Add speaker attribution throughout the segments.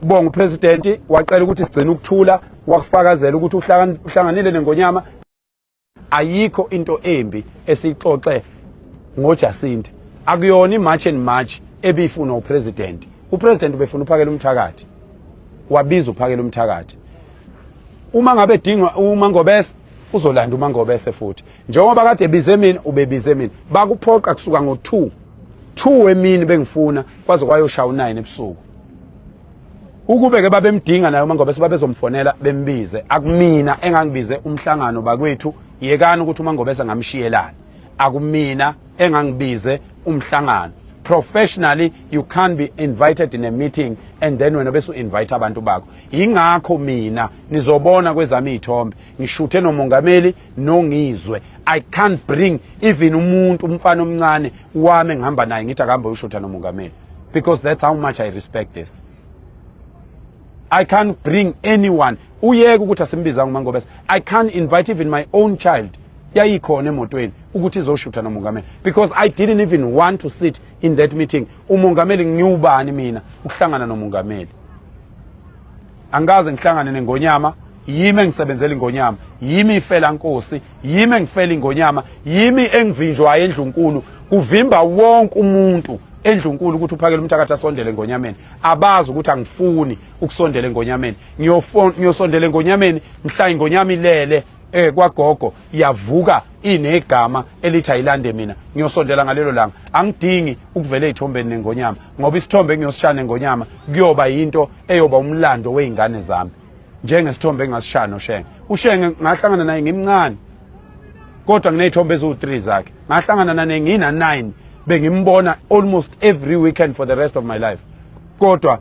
Speaker 1: Bonga upresident, wacela ukuthi sigcine ukuthula, wakufakazela ukuthi uhlanganile nengonyama. Ayikho into embi esiyixoxe ngoJacinta. Akuyona iMarch and March ebifuna upresident. Upresident ubefuna uPhakela Umthakathi, wabiza uPhakela Umthakathi. Uma ngabe edingwa uMangobese, uzolanda uMangobese futhi, njengoba kade ebize mina, ubebize mina. Bakuphoqa kusuka ngo-2 2 emini bengifuna kwaze kwayoshaya u-9 ebusuku. Ukube-ke babemdinga naye uMangobese, babezomfonela bembize. Akumina engangibize umhlangano, bakwethu. Yekani ukuthi uMangobese ngamshiyelani. Akumina engangibize umhlangano. Professionally, you can't be invited in a meeting and then wena bese u-invite abantu bakho. Yingakho mina nizobona kwezami iy'thombe ngishuthe nomongameli noNgizwe. I can't bring even umuntu, umfana omncane wami engihamba naye, ngithi akuhambe uyoshutha nomongameli, because that's how much I respect this. I can't bring anyone. Uyeke ukuthi asimbizanga uMangobese. I can't invite even my own child, yayikhona emotweni, ukuthi izoshutha nomongameli, because I didn't even want to sit in that meeting. Umongameli, ngiwubani mina ukuhlangana nomongameli? Angikaze ngihlangane nengonyama. Yimi engisebenzela ingonyama, yimi ifela nkosi, yimi engifela ingonyama, yimi engivinjwayo endlunkulu. Kuvimba wonke umuntu endlunkulu ukuthi uPhakela Umthakathi asondele engonyameni. Abazi ukuthi angifuni ukusondela engonyameni. Ngiyosondela engonyameni mhla ingonyama ilele kwagogo, yavuka inegama elithi ayilande mina. Ngiyosondela ngalelo langa. Angidingi ukuvela ey'thombeni nengonyama, ngoba isithombe engiyosishaya nengonyama kuyoba yinto eyoba umlando wey'ngane zami, njengesithombe engasishaya noShenge. UShenge ngahlangana naye ngimncane, kodwa nginey'thombe eziwu-3 zakhe. Ngahlangana naye ngina-9, bengimbona almost every weekend for the rest of my life, kodwa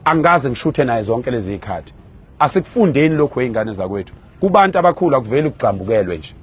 Speaker 1: angikaze ngishuthe naye zonke lezi zikhathi. Asikufundeni lokhu, wey'ngane zakwethu. Kubantu abakhulu akuveli ukugxambukelwe nje,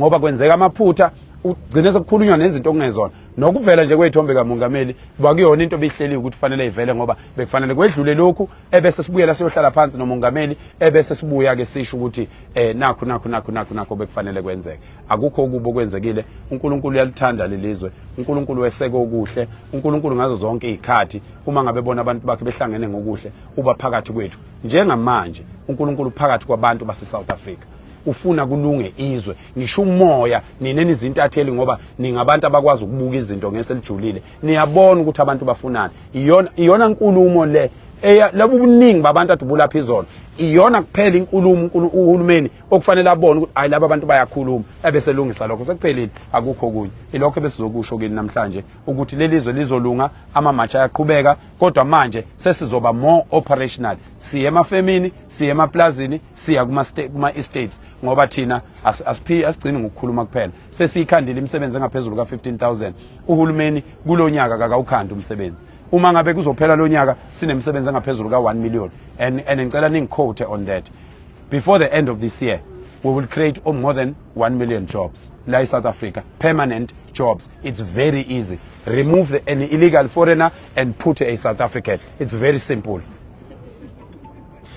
Speaker 1: ngoba kwenzeka amaphutha, ugcine sekukhulunywa nezinto okungezona. Nokuvela nje kwey'thombe kamongameli kwakuyona into ebihleliwe ukuthi kufanele ivele, ngoba bekufanele kwedlule lokhu, ebese sibuyela siyohlala phansi nomongameli, ebese sibuya-ke sisho ukuthi nakhu nakhu nakhu nakhu nakhu bekufanele kwenzeke. Akukho okubi okwenzekile. UNkulunkulu uyalithanda lelizwe. UNkulunkulu weseke okuhle. UNkulunkulu ngazo zonke iy'khathi, uma ngabe bona abantu bakhe behlangene ngokuhle, uba phakathi kwethu. Njengamanje uNkulunkulu phakathi kwabantu base-South Africa ufuna kulunge izwe. Ngisho umoya, nina nizintatheli, ngoba ningabantu abakwazi ukubuka izinto ngeselijulile, niyabona ukuthi abantu bafunani. Iyona iyona nkulumo le eya lobu buningi babantu adubula izolo, iyona kuphela inkulumo uhulumeni okufanele abone ukuthi hayi, laba abantu bayakhuluma, ebese lungisa lokho. Sekuphelile, akukho okunye. Ilokho ebesizokusho kini namhlanje, ukuthi leli zwe lizolunga. Ama-march ayaqhubeka, kodwa manje sesizoba more operational. Siye emafemini, siye emaplazini, siya kuma-estates, ngoba thina asigcini ngokukhuluma kuphela. Sesiyikhandile imisebenzi engaphezulu ka-15,000. Uhulumeni kulo nyaka kakawukhandi umsebenzi. Uma ngabe kuzophela lo nyaka sinemisebenzi engaphezulu ka-1 million, and ngicela ningiquote on that: before the end of this year we will create more than 1 million jobs la e-South Africa, permanent jobs. It's very easy: remove an illegal foreigner and put a South African. It's very simple,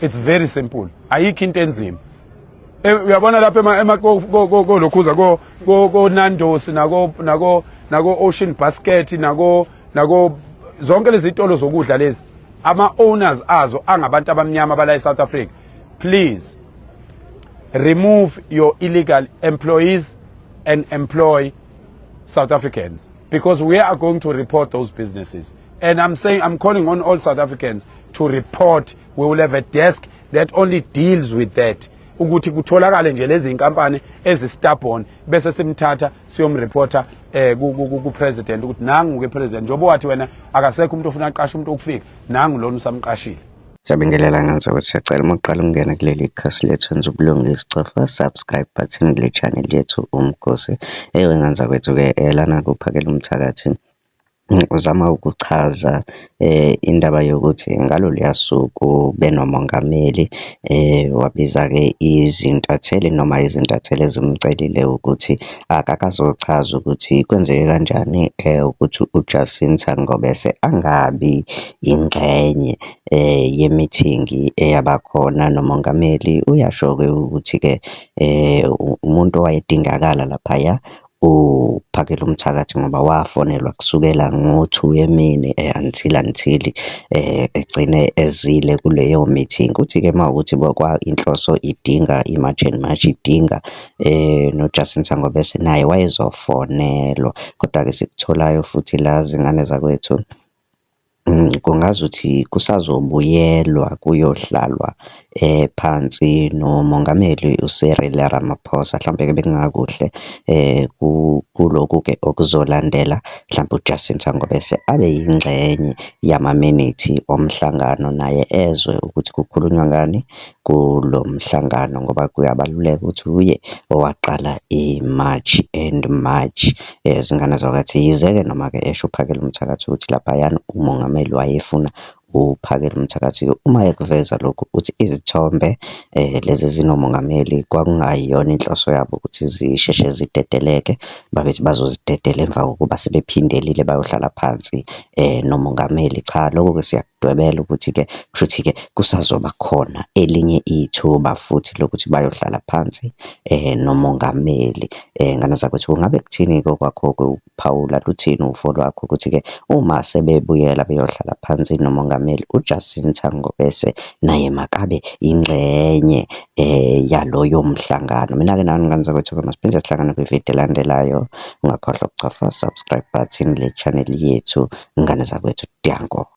Speaker 1: it's very simple. Ayikho into enzima. Uyabona lapha kolokhuza ko Nando's, nako Ocean Basket, nako zonke lezi zitolo zokudla lezi, ama owners azo angabantu abamnyama bala eSouth Africa, please remove your illegal employees and employ South Africans, because we are going to report those businesses. And I'm saying, I'm calling on all South Africans to report. We will have a desk that only deals with that, ukuthi kutholakale nje lezi inkampani ezi-stubborn, bese simthatha siyomreporta ku president ukuthi nangu ke president, njengoba wathi wena akasekho umuntu ofuna aqashe umuntu okufika, nangu lona usamqashile.
Speaker 2: Siyabingelela ngenza ukuthi siyacela, uma uqala ukungena kuleli khasi lethu, wenza ubulungisa, cofa subscribe button kule channel yethu Umkhosi. Ewe ngenza kwethu-ke lana kuPhakela Umthakathi uzama ukuchaza indaba yokuthi ngaloluya suku benomongameli, wabiza-ke izintatheli noma izintatheli ezimcelile ukuthi akakazochaza ukuthi kwenzeke kanjani ukuthi uJacinta Ngobese angabi ingxenye ye-meeting eyabakhona nomongameli. Uyasho-ke ukuthi-ke umuntu owayedingakala laphaya. uPhakel'umthakathi ngoba wafonelwa kusukela ngo-two emini until egcine ezile kuleyo meeting. Kuthi-ke uma kuwukuthi inhloso idinga i-March and March, idinga no-Jacinta Ngobese naye wayezofonelwa. Kodwa-ke esikutholayo futhi la zingane zakwethu, kungazuthi kusazobuyelwa kuyohlalwa phansi noMongameli u-Cyril Ramaphosa. Hlampe-ke bekungakuhle kulokhu-ke okuzolandela, hlampe uJacinta Ngobese abe yingxenye yamaminithi omhlangano naye ezwe ukuthi kukhulunywa ngani kulo mhlangano ngoba kuyabaluleka ukuthi wuye owaqala i-March and March zingane zakwethu. Yize-ke noma-ke esho uPhakel'umthakathi ukuthi laphayana umongameli wayefuna uPhakel'umthakathi-ke uma ekuveza lokhu uthi izithombe lezi ezinomongameli kwakungayona inhloso yabo ukuthi zisheshe zidedeleke, babethi bazozidedela emva kokuba sebephindelile bayohlala phansi nomongameli. Cha, lokho-ke siyakudwebela ukuthi-ke kushuthi-ke kusazoba khona elinye ithuba futhi lokuthi bayohlala phansi nomongameli. Ngane zakwethu, kungabe kuthini-ke okwakho-ke ukuphawula, luthini uvo lwakho ukuthi-ke uma sebebuyela beyohlala phansi nomongameli uJacinta Ngobese naye makabe ingxenye yaloyo mhlangano. Mina-ke nani ngane zakwethu-ke masiphinde sihlangane kwividiyo elandelayo. Ungakhohlwa ukucofa subscribe button le channel yethu, ngane zakwethu, danko.